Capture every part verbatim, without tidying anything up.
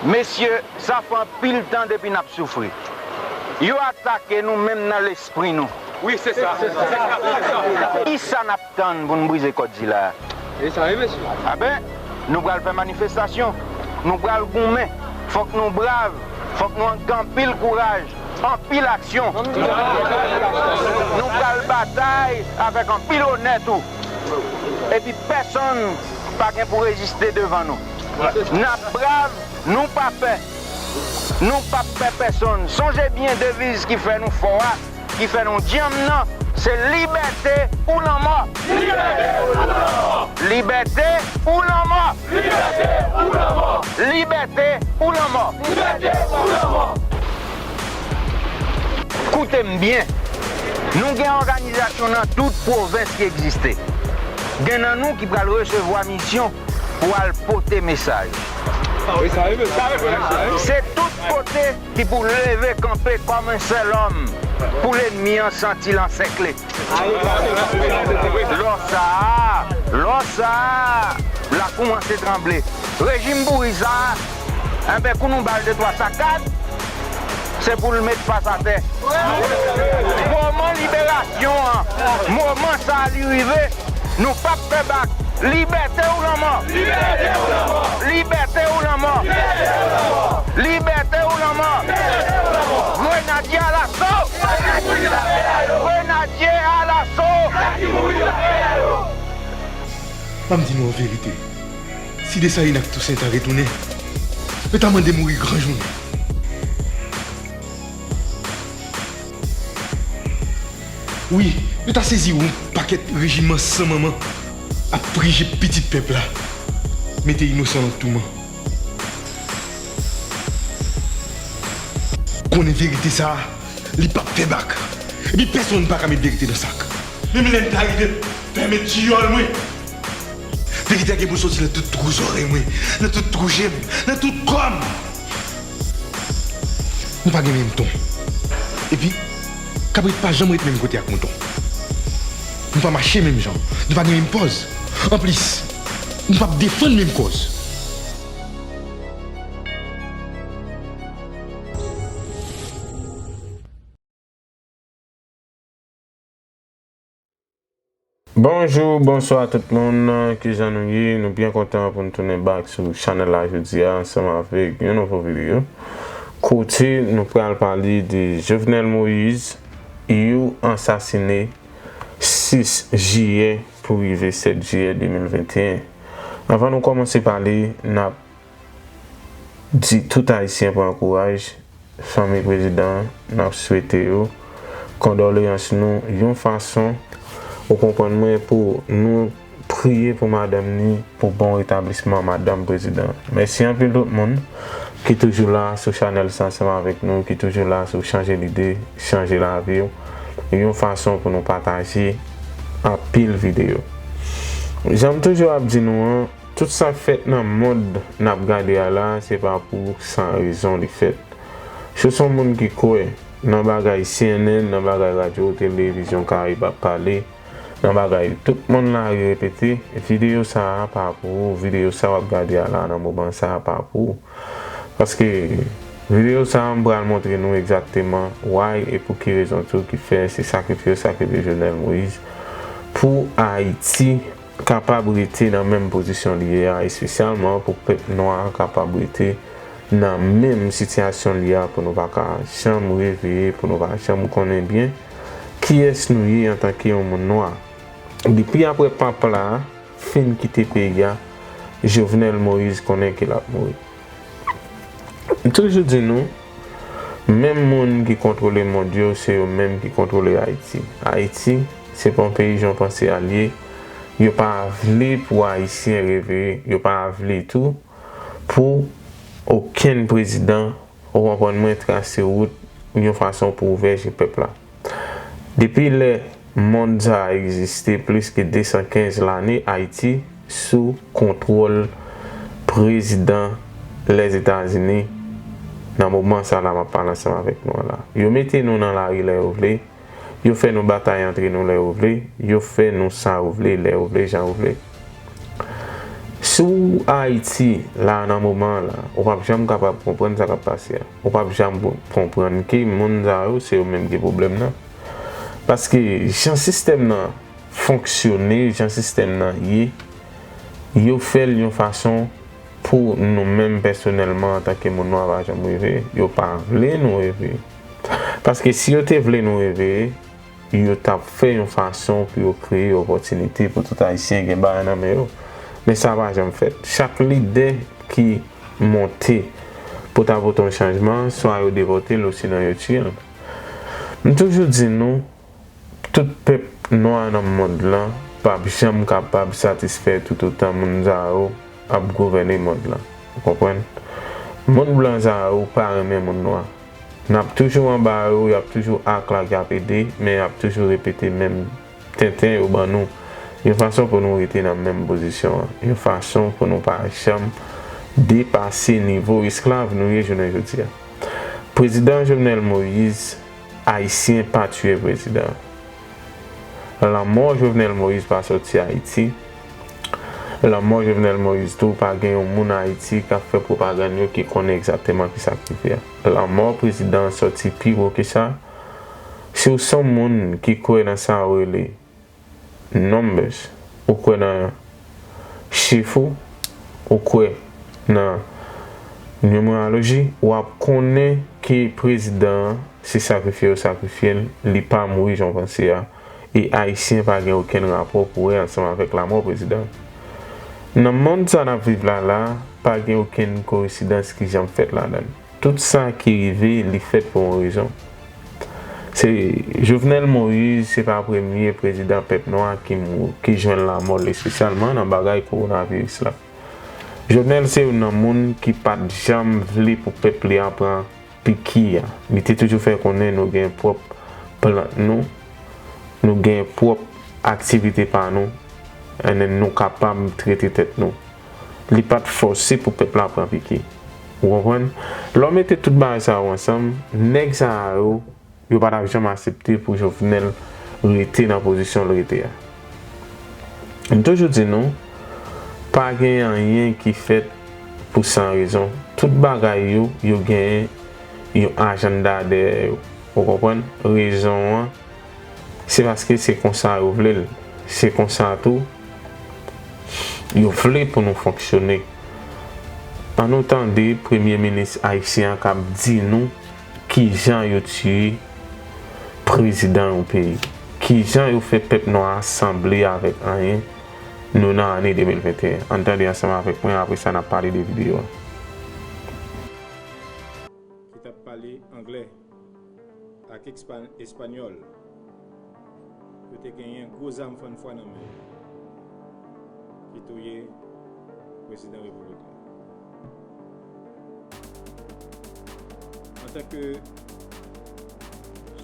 Mesye, sa fè anpil tan depi n ap soufri. Yo atake nou menm nan lespri nou. Wi, se sa. Kisa n ap tann pou n brize kòd sila a? E sa wi, mesye. Aben, nou pral fè manifestasyon. Nou pral goumen. Fòk nou brav. Fòk nou gen anpil kouraj. Anpil aksyon. Nou pral batay avèk anpil onè tou. Epi pèsonn pa gen pou reziste devan nou. N ap brav, nou pa pè. Nou p ap pè pèsonn. Sonje byen deviz ki fè nou fò a, ki fè nou djanm nan, se libète ou lanmò. Libète ou lanmò. Libète ou lanmò. Libète ou lanmò. Libète ou lanmò. Libète ou lanmò. Koute m byen. Nou gen òganizasyon nan tout pwovens ki egziste. Gen nan nou ki pral resevwa misyon pou al pote mesaj. Se tout kote ki pou leve kanpe kòm yon sèl òm pou lènmi an santi l ansèkle. Lò sa a, lò sa a, l a koumanse tranble. Rejim pouri sa a, enben, kou nou ba l de twa sakad, se pou l met fas atè. Moman liberasyon an, moman sa a li rive, nou p ap fè bak. Libète ou lanmò! Libète ou lanmò! Libète ou lanmò! Libète ou lanmò! Grenadye alaso! Grenadye alaso! Ban m di nou an verite, si Desalin ak Tousen ta retounen, yo ta mande mouri gran jounen. Wi, yo ta sezi yon pakèt rejiman san manman ap prije pitit pèp la, mete inosan nan touman. Konnen verite sa a, li p ap fè bak. Epi pèsonn pa ka met verite nan sak. Menm lè m ta rive fèmen diyòl mwen, verite a gen pou soti nan tout twou zòrèy mwen, nan tout twou je m, nan tout kò m. Nou pa gen menm ton. Epi, kabrit pa janm ret menm kote ak mouton. Nou pa mache menm jan. Nou pa gen menm pòz. Anplis, nou p ap defann menm kòz. Bonjou, bonswa tout moun, kijan nou ye? Nou byen kontan pou n tounen back sou chanèl la jodi a ansanm avèk yon nouvo videyo. Kote nou pral pale de Jovenel Moïse, yo ansasine sis jiyè pou rive sèt jiyè de mil venteyen. Anvan nou kòmanse pale, n ap di tout Ayisyen pran kouraj, fanmi prezidan an, n ap swete yo kondoleyans nou yon fason, ou konprann mwen, pou nou priye pou madanm ni, pou bon retablisman madanm prezidan an. Mèsi anpil tout moun ki toujou la sou chanèl sa ansanm avèk nou, ki toujou la sou Chanje Lide, Chanje Lavi w, yon fason pou nou pataje anpil videyo. Jan m toujou ap di nou an, tout sa k fèt nan mond n ap gade a la, se pa pou san rezon li fèt. Si w se yon moun ki kwè nan bagay C N N, nan bagay radyo, televizyon Karayib ap pale, nan bagay tout mond la repete, videyo sa a pa pou ou, videyo sa w ap gade a la nan moman sa a pa pou ou. Paske videyo sa a m pral montre nou egzakteman why e pou ki rezon tou ki fè se sakrifye yo sakrifye Jovenel Moïse pou Ayiti kapab rete nan menm pozisyon li ye a, espesyalman pou pèp nwa a kapab rete nan menm sitiyasyon li a, pou nou pa ka janm reveye, pou nou pa janm konnen byen kiyès nou ye antanke yon moun nwa. Depi apre papa la fin kite peyi a, Jovenel Moïse konnen ke l ap mouri. M toujou di nou, menm moun ki kontwole mond yo, se yo menm ki kontwole Ayiti. Ayiti, se pa yon peyi jan w panse a l ye. Yo pa vle pou Ayisyen reveye, yo pa vle tou pou okenn prezidan, ou konprann mwen, trase wout yon fason pou ouvè je pèp la. Depi lè mond sa a egziste plis ke de san kenz lane, Ayiti sou kontwòl prezidan Lèzetazini nan moman sa la m ap pale ansanm avèk nou an la. Yo mete nou nan lari lè yo vle, yo fè nou batay antre nou lè yo vle, yo fè nou sa yo vle, lè yo vle, jan yo vle. Si w Ayiti la nan moman an la, ou p ap janm kapab konprann sa k ap pase a. Ou p ap janm konprann ke moun sa yo se yo menm ki pwoblèm nan. Paske jan sistèm nan fonksyone, jan sistèm nan ye, yo fè l yon fason pou nou menm pèsonèlman antanke moun nwa pa janm rive. Yo pa vle nou rive. Paske si yo te vle nou rive, yo t ap fè yon fason pou yo kreye opòtinite pou tout Ayisyen gen bagay nan men yo. Men sa pa janm fèt. Chak lidè ki monte pou ta pote yon chanjman, swa yo devòte l osinon yo tiye l. M toujou di nou, tout pèp nwa nan mond lan p ap janm kapab satisfè toutotan moun sa yo ap gouvène mond lan. Ou konprann? Moun blan sa yo pa renmen moun nwa. N ap toujou anba yo, y ap toujou ak la k ap ede, men y ap toujou repete menm tenten yo ban nou. Yon fason pou nou rete nan menm pozisyon an. Yon fason pou nou pa janm depase nivo esklav nou ye jounen jodi a. Prezidan Jovenel Moïse, Ayisyen pa tiye prezidan. Lanmò Jovenel Moïse pa sòti Ayiti. Lanmò Jovenel Moïse tou pa gen yon moun Ayiti k ap fè pwopagann yo ki konnen egzakteman kisa k rive a. Lanmò prezidan an sòti pi wo ke sa. Si w se yon moun ki kwè nan sa yo rele numbers, ou kwè nan chif ou, ou kwè nan nimeroloji, w ap konnen ke prezidan an, se sakrifye yo sakrifye l, li pa mouri jan w panse a. E Ayisyen pa gen okenn rapò pou wè ansanm avèk lanmò prezidan. Nan mond sa n ap viv la la, pa gen okenn koyensidans ki janm fèt ladan l. Tout sa ki rive, li fèt pou yon rezon. Se Jovenel Moïse, se pa premye prezidan pèp nwa ki mou-, ki jwenn lanmò l, espesyalman nan bagay kowonaviris la. Jovenel se youn nan moun ki pa t janm vle pou pèp li a pran piki a. Li te toujou fè konnen nou gen pwòp plant nou, nou gen pwòp aktivite pa nou, and then nou kapab trete tèt nou. Li pa t fòse pou pèp la pran piki. Ou konprann? Lè w mete tout bagay sa yo ansanm, nèg sa yo, yo pa t ap janm aksepte pou Jovenel rete nan pozisyon l rete a. M toujou di nou, pa gen anyen ki fèt pou san rezon. Tout bagay yo, yo genyen yon ajanda dèyè yo. Ou konprann? Rezon an, se paske se konsa yo vle l. Se konsa tou, yo vle pou nou fonksyone. Ann nou tande premye minis ayisyen an k ap di nou kijan yo tiye prezidan yon peyi. Kijan yo fè pèp nwa a sanble avèk anyen. Nou nan ane de mil venteyen. Ann tande ansanm avèk mwen, apre sa n ap pale de videyo a. Ki t ap pale anglè ak espa-, espanyòl, yo te genyen gwo zam fannfwa nan men yo, ki touye prezidan repiblik la. Antanke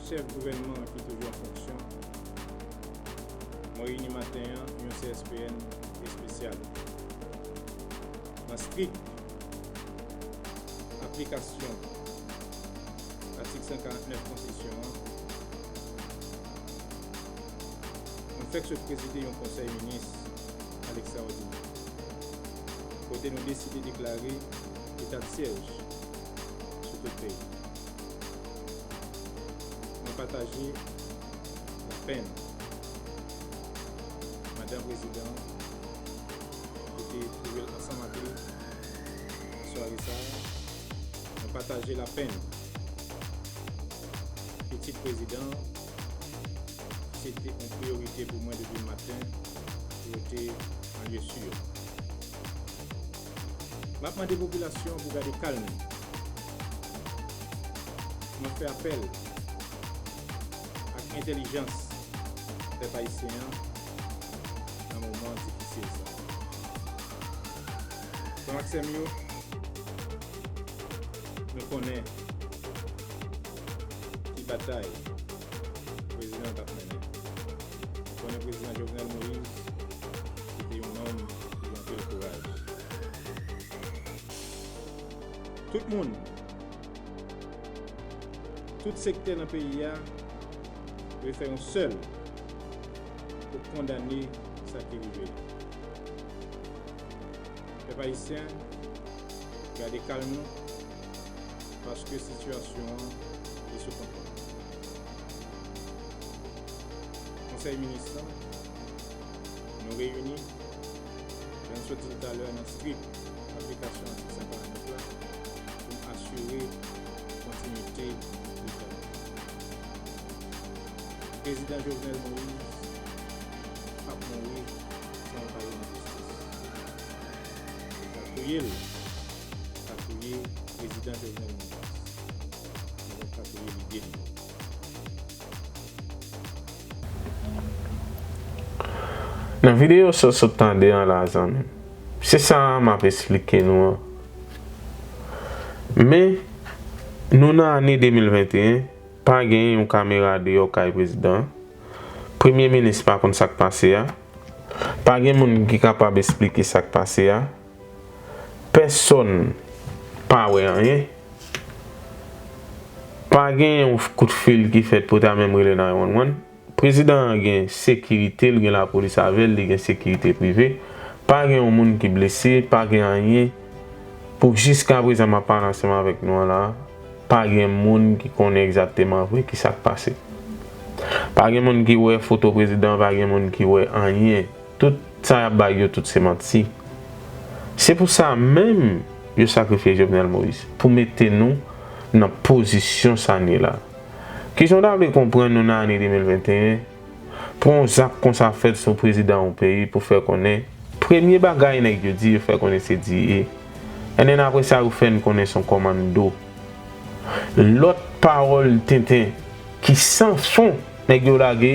chèf gouvènman ki toujou an fonksyon, mwen reyini maten an yon C S P N espesyal. Nan strik aplikasyon atik san karant nèf konstitisyon an, mwen fèk sot prezide yon konsèy minis a lekstraòdinè, kote nou deside deklare eta de syèj sou tout peyi. Mwen pataje lapenn madan prezidan an, ki te twouve l ansanm ak li nan sware sa a. Mwen pataje lapenn pitit prezidan an, ki se te yon priyorite pou mwen depi maten, pou yo te an lye si. M ap mande popilasyon an pou gade kalm li. M ap fè apèl ak entèlijans pèp ayisyen an nan moman difisil sa a. Frè m ak sè m yo, nou konnen ki batay prezidan an t ap mennen. Nou konnen prezidan Jovenel Moïse se te yon nonm ki gen anpil kouraj. Tout moun, tout sektè nan peyi a dwe fè yon sèl pou kondane sa ki rive. Pèp ayisyen, gade kalm nou, paske sitiyasyon an li sou kontwòl. Konsèy minis lan, nou reyini, jan n sot di l talè, nan strik aplikasyon atik san karannèf la, pou n asire kontinite legal. Prezidan Jovenel Moïse p ap mouri san l pa jwenn jistis. Yo ka touye l, yo ka touye Prezidan Jovenel Moïse. Yo pa ka touye lide li. Nan videyo sa w sot tande an la, zanmi m, se sa m ap esplike nou an. Men, nou nan ane de mil venteyen, pa gen yon kamera deyò kay prezidan an. Premye minis pa konn sa k pase a. Pa gen moun ki kapab esplike sa k pase a. Pèsonn pa wè anyen. Pa gen yon kout fil ki fèt pou ta menm rele nine one one. Prezidan an gen sekirite, li gen lapolis avè l, li gen sekirite prive. Pa gen yon moun ki blese, pa gen anyen. Pou jiskaprezan m ap pale ansanm avèk nou an la, pa gen moun ki konnen egzakteman vre ki sa k pase. Pa gen moun ki wè foto prezidan, pa gen moun ki wè anyen. Tout sa y ap bay yo, tout se manti. Se pou sa menm yo sakrifye Jovenel Moïse, pou mete nou nan pozisyon sa n ye la. Kijan w ta vle konprann nou nan ane de mil venteyen, pou yon zak konsa fèt sou prezidan yon peyi, pou fè konnen, premye bagay nèg yo di, yo fè konnen se D E A. And then apre sa, yo fè n konnen se yon kòmando. Lòt pawòl tenten ki san fon nèg yo lage,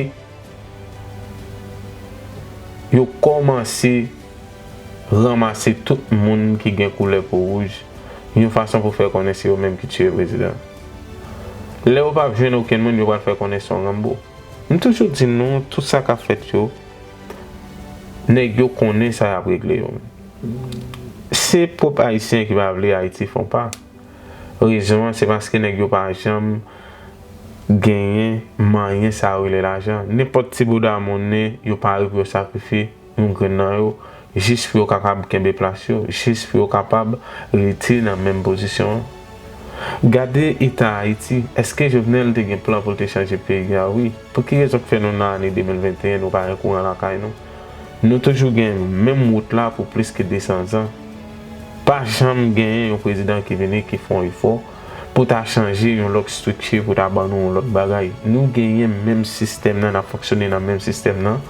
yo kòmanse ranmase tout moun ki gen koulè po wouj, yon fason pou fè konnen se yo menm ki tiye prezidan. Lè yo p ap jwenn okenn moun, yo pral fè konnen se yon Ranbo. M toujou di nou, tout sa k ap fèt yo, nèg yo konnen sa y ap regle yo. Se pwòp Ayisyen ki pa vle Ayiti fè yon pa. Rezon an, se paske nèg yo pa janm genyen manyen sa yo rele lajan. Nenpòt ti bouda monnen, yo pare pou yo sakrifye yon grenn nan yo, jis pou yo kapab kenbe plas yo, jis pou yo kapab rete nan menm pozisyon an. Gade eta Ayiti, èske Jovenel te gen plan pou l te chanje peyi a? Wi. Pou ki rezon k fè nou nan ane de mil venteyen, nou pa gen kouran lakay nou? Nou toujou gen menm wout la pou plis ke de san zan. Pa janm genyen yon prezidan ki vini, ki fè yon efò pou ta chanje yon lòt estrikti, pou ta ban nou yon lòt bagay. Nou genyen menm sistèm nan, n ap fonksyone nan menm sistèm nan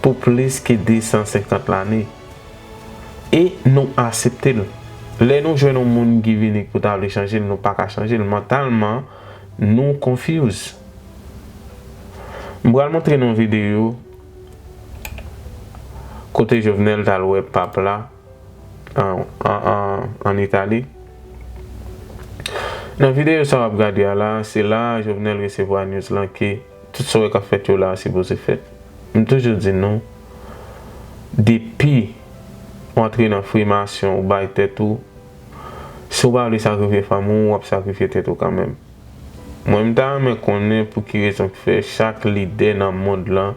pou plis ke de san senkant lane. E nou aksepte l. Lè nou jwenn yon moun ki vini pou ta vle chanje l, nou pa ka chanje l. Mantalman, nou confuse. M pral montre nou yon videyo kote Jovenel t al wè pap la an, an, an, an Itali. Nan videyo sa w ap gade a la, se la Jovenel resevwa news lan ke tout sa w wè k ap fèt yo la sipoze fèt. M toujou di nou, depi w antre nan frimasyon, ou bay tèt ou, si w pa vle sakrifye fanmi w, w ap sakrifye tèt ou kanmenm. Mwen, m ta renmen konnen pou ki rezon k fè chak lidè nan mond lan,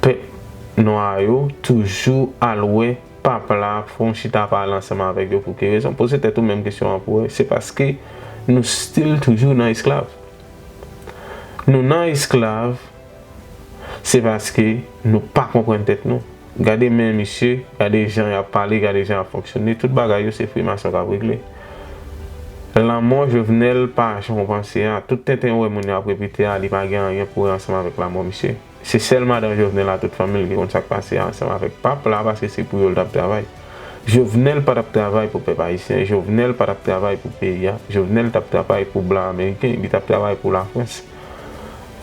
pèp nwa yo, toujou al wè pap la, fè yon chita pale ansanm avèk yo. Pou ki rezon? Poze tèt ou menm kesyon an pou wè. Se paske nou still toujou nan esklav. Nou nan esklav, se paske nou pa konprann tèt nou. Gade men misye, gade jan y ap pale, gade jan y ap fonksyone, tout bagay yo se frimasyon k ap regle. Lanmò Jovenel pa jan w panse a. Tout tenten w wè moun yo ap repete a, li pa gen anyen pou wè ansanm avèk lanmò misye. Se sèl madan Jovenel a tout fanmi l ki konn sa k pase a ansanm avèk pap la, paske se pou yo l t ap travay. Jovenel pa t ap travay pou pèp ayisyen, Jovenel pa t ap travay pou peyi a, Jovenel t ap travay pou blan ameriken, li t ap travay pou Lafrans.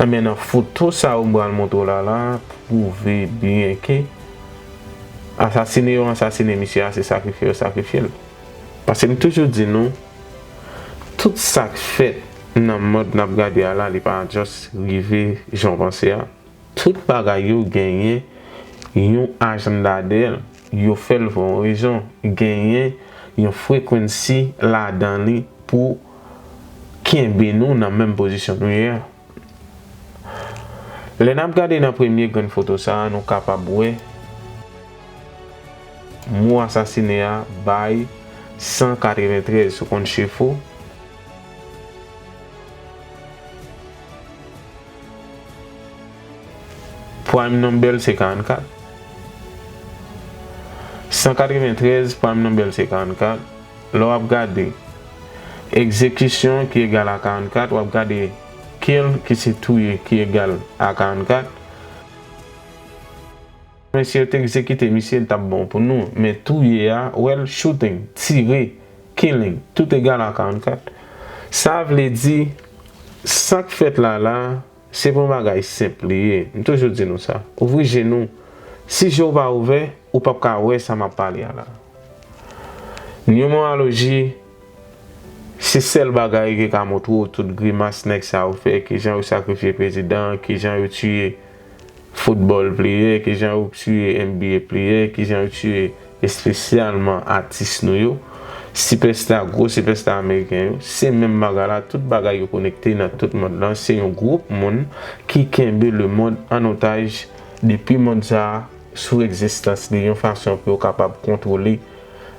Enben, nan foto sa yo m pral montre w la la, pwouve byen ke asasine yo asasine misye a, se sakrifye yo sakrifye l. Paske m toujou di nou, tout sa k fèt nan mond n ap gade a la, li pa just rive jan w panse a. Tout bagay yo genyen yon ajanda dèyè l. Yo fè l pou yon rezon. Genyen yon frequency ladan li pou kenbe nou nan menm pozisyon nou ye a. Lè n ap gade nan premye grenn foto sa a, nou kapab wè mo asasine a bay san katreventrèz, ou konn chif ou. Prime number l se karannkat. San katreventrèz, prime number l se karannkat. Lè w ap gade egzekisyon ki egal a karannkat, w ap gade kill ki se touye ki egal a karannkat. Men si yo te egzekite misye, l t ap bon pou nou. Men touye a, well, shooting, tire, killing, tout egal a karannkat. Sa vle di, sa k fèt la la, se pa yon bagay senp li ye. M toujou di nou sa. Ouvri je nou. Si je w pa ouvè, ou p ap ka wè sa m ap pale a la. Nimewoloji, se sèl bagay ki ka montre w tout grimas nèg sa yo fè, kijan yo sakrifye prezidan, kijan yo tiye foutbòl player, kijan yo tiye N B A player, kijan yo tiye espesyalman atis nou yo, sipèsta, gwo sipèsta ameriken yo, se menm bagay la, tout bagay yo konekte nan tout mond lan, se yon gwoup moun ki kenbe lemonn an otaj depi mond sa a sou egzistans li, yon fason pou yo kapab kontwole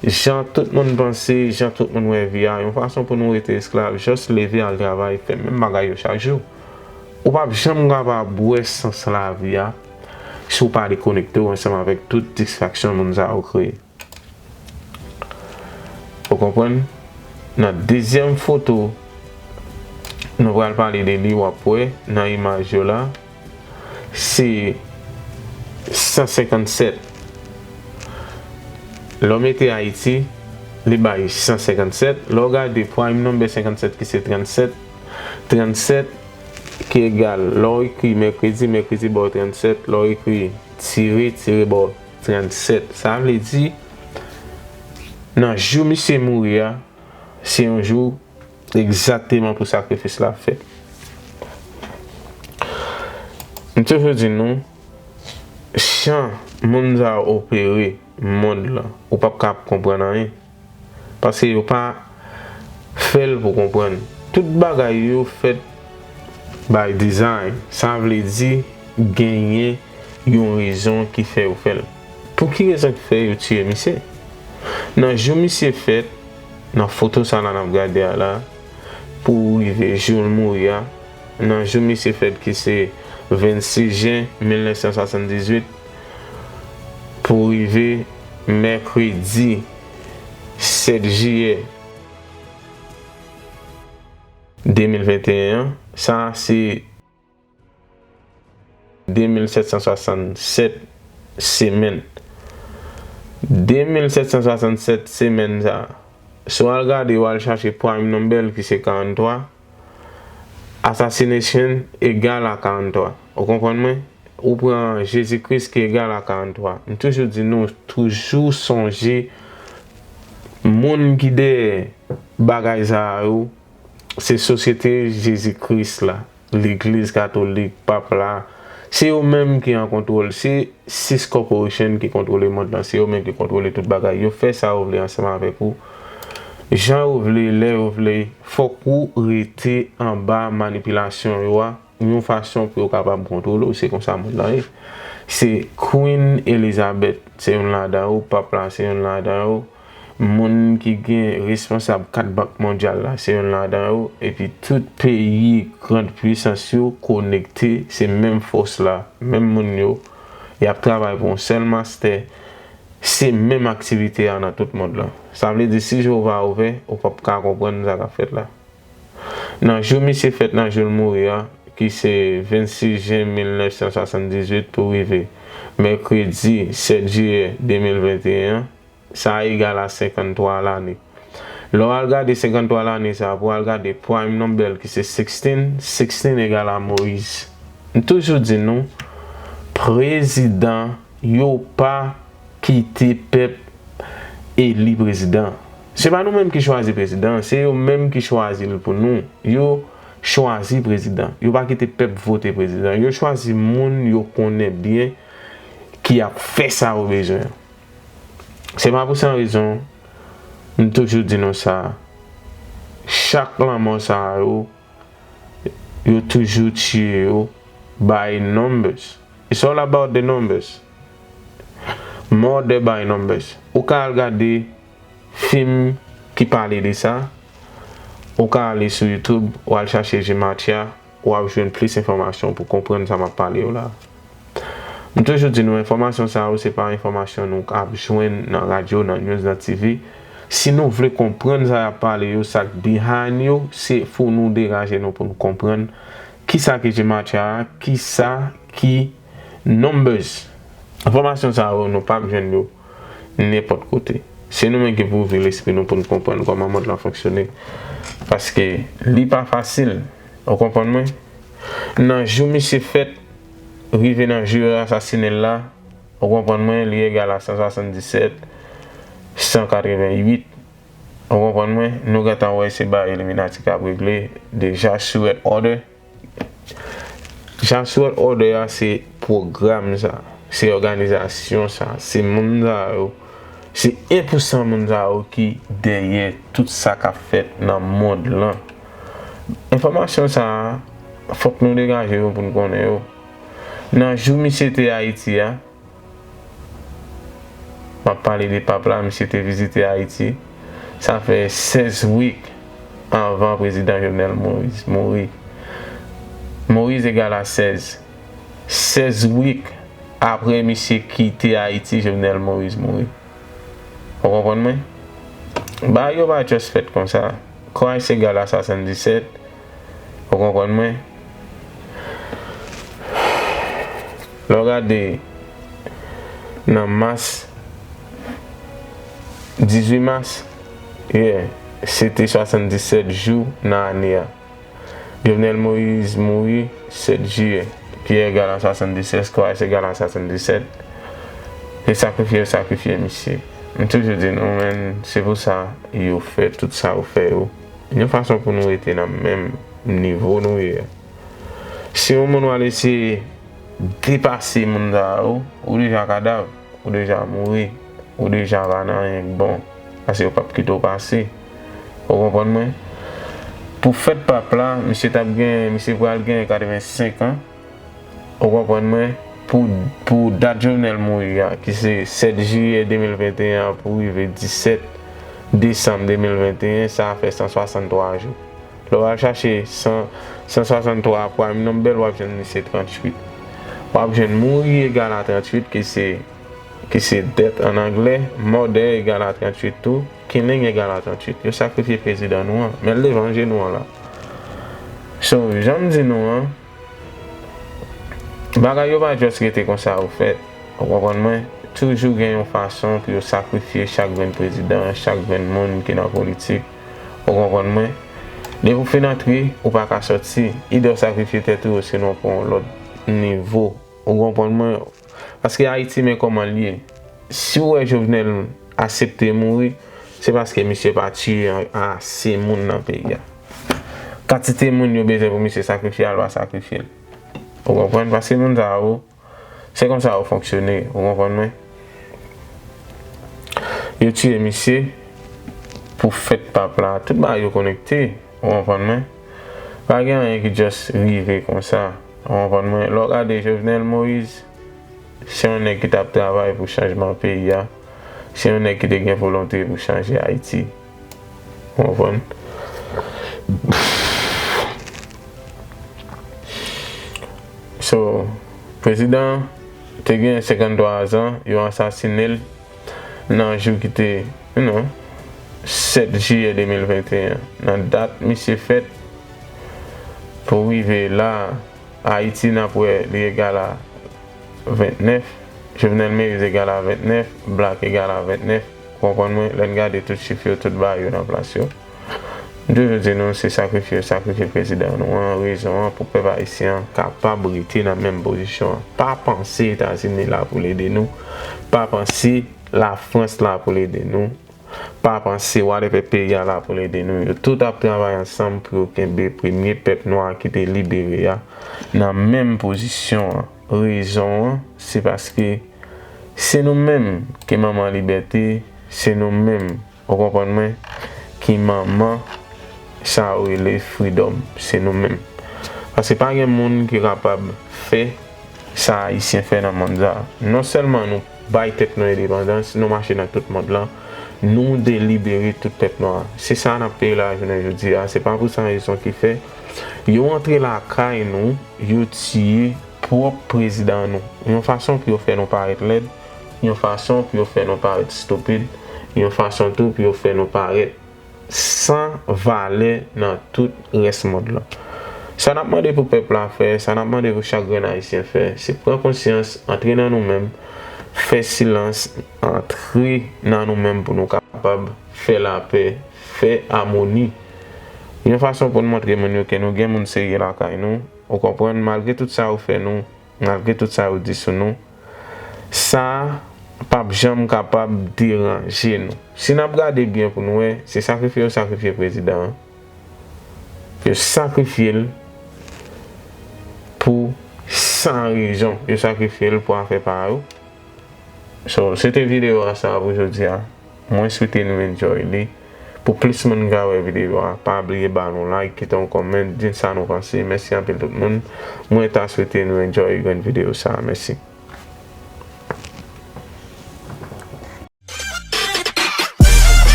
jan tout moun panse, jan tout moun wè vi a, yon fason pou nou rete esklav, jis leve al travay, fè menm bagay yo chak jou. Ou p ap janm kapab wè sans lavi a si w pa dekonekte w ansanm avèk tout distraksyon moun sa yo kreye. Ou konprann? Nan dezyèm foto, nou pral pale de li, w ap wè nan imaj yo la, se san senkannsèt. Lè w mete Ayiti, li bay san senkannsèt. Lè w gade prime number senkannsèt ki se trannsèt, trannsèt ki egal, lè w ekri mèkredi, mèkredi ba w trannsèt, lè w ekri tire, tire ba w trannsèt. Sa vle di, nan jou misye mouri a, se yon jou egzakteman pou sakrifis la fèt. M toujou di nou, jan moun sa yo opere mond lan, ou p ap ka konprann anyen. Paske yo pa fè l pou konprann. Tout bagay yo fèt by design. Sa vle di genyen yon rezon ki fè yo fè l. Pou ki rezon ki fè yo tiye misye? Nan jou misye fèt, nan foto sa la n ap gade a la, pou rive jou l mouri a, nan jou misye fèt ki se vennsis jen mil nèf san swasanndizuit, pou rive mèkredi sèt jiyè de mil venteyen an, sa se de mil sèt san swasannsèt semèn. De mil sèt san swasannsèt semèn sa, si w al gade, w al chache prime number ki se karanntwa, assassination egal a karanntwa. Ou konprann mwen? Ou pran Jezi Kris ki egal a karanntwa. M toujou di nou, toujou sonje moun ki dèyè bagay sa yo, se sosyete Jezi Kris la, legliz katolik, pap la. Se yo menm ki an kontwòl. Se sis corporation ki kontwole mond lan. Se yo menm ki kontwole tout bagay. Yo fè sa yo vle ansanm avèk ou. Jan yo vle, lè yo vle. Fòk ou rete anba manipilasyon yo a, yon fason pou yo kapab kontwole w. Se konsa mond lan ye. Se Queen Elizabeth, se youn ladan yo. Pap la, se youn ladan yo. Moun ki gen responsab kat bank mondyal la, se youn ladan yo. Epi tout peyi grand pwisans yo konekte, se menm fòs la, menm moun yo. Y ap travay pou yon sèl mastè, se menm aktivite a nan tout mond lan. Sa vle di, si je w pa ouvè, ou p ap ka konprann sa k ap fèt la. Nan jou misye fèt, nan jou l mouri a, ki se vennsis jen mil nèf san swasanndizwit pou rive mèkredi sèt jiyè de mil venteyen an, sa egal a senkanntwa lane. Lè w al gade senkanntwa lane sa, pou w al gade prime number ki se sixteen, sixteen egal a Moyiz. M toujou di nou, prezidan yo pa kite pèp eli prezidan. Se pa nou menm ki chwazi prezidan, se yo menm ki chwazi l pou nou. Yo chwazi prezidan. Yo pa kite pèp vote prezidan. Yo chwazi moun yo konnen byen ki ap fè sa yo bezwen. Se pa pou san rezon, m toujou di nou sa. Chak lanmò sa yo, yo toujou tiye yo by numbers. It's all about the numbers. Murder by Numbers. Ou ka al gade fim ki pale de sa. Ou ka ale sou YouTube, ou al chache G Mafya, w ap jwenn plis enfòmasyon pou konprann sa m ap pale yo la. M toujou di nou, enfòmasyon sa yo, se pa enfòmasyon nou ap jwenn nan radyo, nan news, nan T V. Si nou vle konprann sa y ap pale yo, sa k behind yo, se fò nou degaje nou pou nou konprann kisa ki G Mafya, kisa ki Numbers. Enfòmasyon sa yo, nou p ap jwenn yo nenpòt kote. Se nou menm ki pou ouvri lespri nou pou n konprann kòman mond lan fonksyone. Paske li pa fasil. Ou konprann mwen? Nan jou misye fèt, rive nan jou yo asasinen l la, ou konprann mwen, li egal a san swasanndisèt, san katrevennuit. Ou konprann mwen? Nou gentan wè se bagay Illuminati k ap regle. Deja, Suret Order. Jan Sword Order a se pwogram sa, se òganizasyon sa, se moun sa yo, se en pou san moun sa yo ki dèyè tout sa k ap fèt nan mond lan. Enfòmasyon sa a, fòk nou degaje yo pou n konnen yo. Nan jou misye te Ayiti a, M ap pale de pap la, misye te vizite Ayiti. Sa fè sèz wik anvan prezidan Jovenel Moïse mouri. Moïse egal a sèz. Sèz wik apre misye kite Ayiti, Jovenel Moïse mouri. Ou konprann mwen? Bagay yo pa just fèt konsa. Christ egal a swasanndisèt. Ou konprann mwen? Lè w gade nan mas, dizuit mas, yeah, se te swasanndisèt jou nan ane a. Jovenel Moïse mouri sèt jiyè, ki egal a swasanndisèt, Christ egal a swasanndisèt. E sakrifye yo sakrifye misye. M toujou di nou, men, se pou sa yo fè tout sa yo fè yo. Yon fason pou nou rete nan menm nivo nou ye a. Si yon moun w al eseye depase moun sa yo, ou deja kadav, ou deja mouri, ou deja pa nan anyen k bon. Paske yo p ap kite w pase. Ou konprann mwen? Pou fèt pap la, misye t ap gen, misye pral gen katrevensenk an. Ou konprann mwen? Pou, pou dat Jovenel mouri a, ki se sèt jiyè de mil venteyen an pou rive disèt desanm de mil venteyen, sa fè san swasanntwa jou. Lè w al chache san, san swasanntwa prime number, w ap jwenn li se tranntuit. W ap jwenn mouri egal a tranntuit, ki se, ki se death an anglè, murder egal a tranntuit tou, killing egal a tranntuit. Yo sakrifye prezidan nou an, men l devan je nou an la. So, jan m di nou an, bagay yo pa just rete konsa yo fèt. Ou konprann mwen? Toujou gen yon fason pou yo sakrifye chak grenn prezidan, chak grenn moun ki nan politik. Ou konprann mwen? Depi w fin antre, ou pa ka sòti. Idè w sakrifye tèt ou, sinon w pran yon lòt nivo. Ou konprann mwen? Paske Ayiti, men kòman l ye. Si w wè Jovenel aksepte mouri, se paske misye pa tiye ase moun nan peyi a. Kantite moun yo bezwen pou misye sakrifye a, l pa sakrifye l. Ou konprann? Paske moun sa yo, se konsa yo fonksyone, ou konprann mwen? Yo tiye misye pou fèt pap la, tout bagay yo konekte, ou konprann mwen? Pa gen anyen ki just rive konsa, ou konprann mwen? Lè w gade Jovenel Moïse, se yon nèg ki t ap travay pou chanjman peyi a, se yon nèg ki te gen volonte pou chanje Ayiti. Ou konprann? So, prezidan te gen senkanntwa zan, yo asasinen l nan jou ki te, you know, sèt jiyè de mil venteyen. Nan dat misye fèt pou rive la, Ayiti, n ap wè li egal a ventnèf, Jovenel Moïse egal a ventnèf, Black egal a ventnèf. Ou konprann mwen? Lè n gade tout chif yo, tout bagay yo nan plas yo. M toujou di nou, se sakrifye yo sakrifye prezidan nou an, rezon an pou pèp ayisyen an kapab rete nan menm pozisyon an. Pa panse Etazini la pou l ede nou. Pa panse Lafrans la pou l ede nou. Pa panse whatever peyi a la pou l ede nou. Yo tout ap travay ansanm pou yo kenbe premye pèp nwa ki te libere a nan menm pozisyon an. Rezon an, se paske se nou menm ki manman libète, se nou menm, ou konprann mwen, ki manman sa yo rele freedom, se nou menm. Paske pa gen moun ki kapab fè sa Ayisyen fè nan mond sa. Non sèlman nou bay tèt nou endepandans, nou mache nan tout mond lan, nou delibere tout pèp nwa. Se sa n ap peye la jounen jodi a. Se pa pou san rezon ki fè yo antre lakay nou, yo tiye pwòp prezidan nou. Yon fason pou yo fè nou parèt lèd, yon fason pou yo fè nou parèt stupid, yon fason tou pou yo fè nou parèt san valè nan tout rès mond lan. Sa n ap mande pou pèp la fè, sa n ap mande pou chak grenn Ayisyen fè, se pran konsyans, antre nan nou menm, fè silans, antre nan nou menm pou nou kapab fè lapè, fè amoni. Yon fason pou n montre moun yo ke nou gen moun serye lakay nou, ou konprann, malgre tout sa yo fè nou, malgre tout sa yo di sou nou, sa p ap janm kapab deranje nou. Si n ap gade byen pou n wè, se sakrifye yo sakrifye prezidan an. Yo sakrifye l pou san rezon. Yo sakrifye l pou afè pa yo. So, se te videyo a sa pou jodi a. Mwen swete nou enjoy li. Pou plis moun ka wè videyo a, pa bliye ba nou like, kite yon comment, di sa nou panse. Mèsi anpil tout moun. Mwen ta swete nou enjoy grenn videyo sa. Mèsi.